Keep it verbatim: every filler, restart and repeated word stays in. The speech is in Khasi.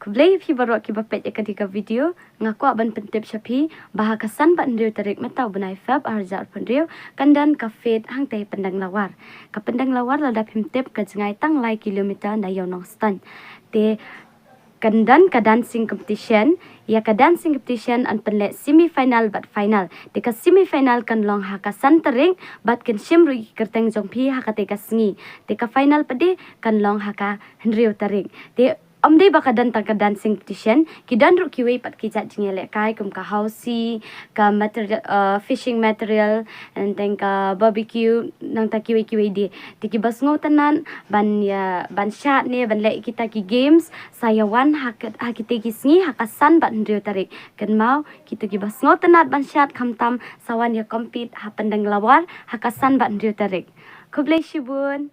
Khublei phi baroh kiba peit ïa kane ka video. Nga kwah ban pyntip sha phi ba ha ka san bad hynriew tarik mynta u bnai Feb arhajar arphew hynriew kan don ka fete hangtei Pyndenglawar. Ka Pyndenglawar lada phim tip ka jngai tang lai kilometer na ïew Nongstoiñ. Te kan don ka dancing competition, ïa ka dancing competition yn pynleh semi final bad final. Te ka semi final kan long ha ka san tarik bad kan shim ruh ïa ki kyrteng jong phi ha katei ka sngi. Te ka final pat de kan long ha ka hynriew tarik. Te ym dei ba ka don tang ka dancing competition, ki don ruh kiwei pat ki jait jingïalehkai kum ka housie, ka material, uh, fishing material, and then ka barbecue, nangta kiwei kiwei de. Te kiba sngewtynnat ban ïa, ban shad ne ban leh kita ki games, sa ïa wan ha ka, ha kitei ki sngi ha ka san bad hynriew tarik. Kynmaw, kita kiba sngewtynnat ban shad khamtam sa wan ïa compete ha Pyndenglawar ha ka san bad hynriew tarik. Khublei shibun.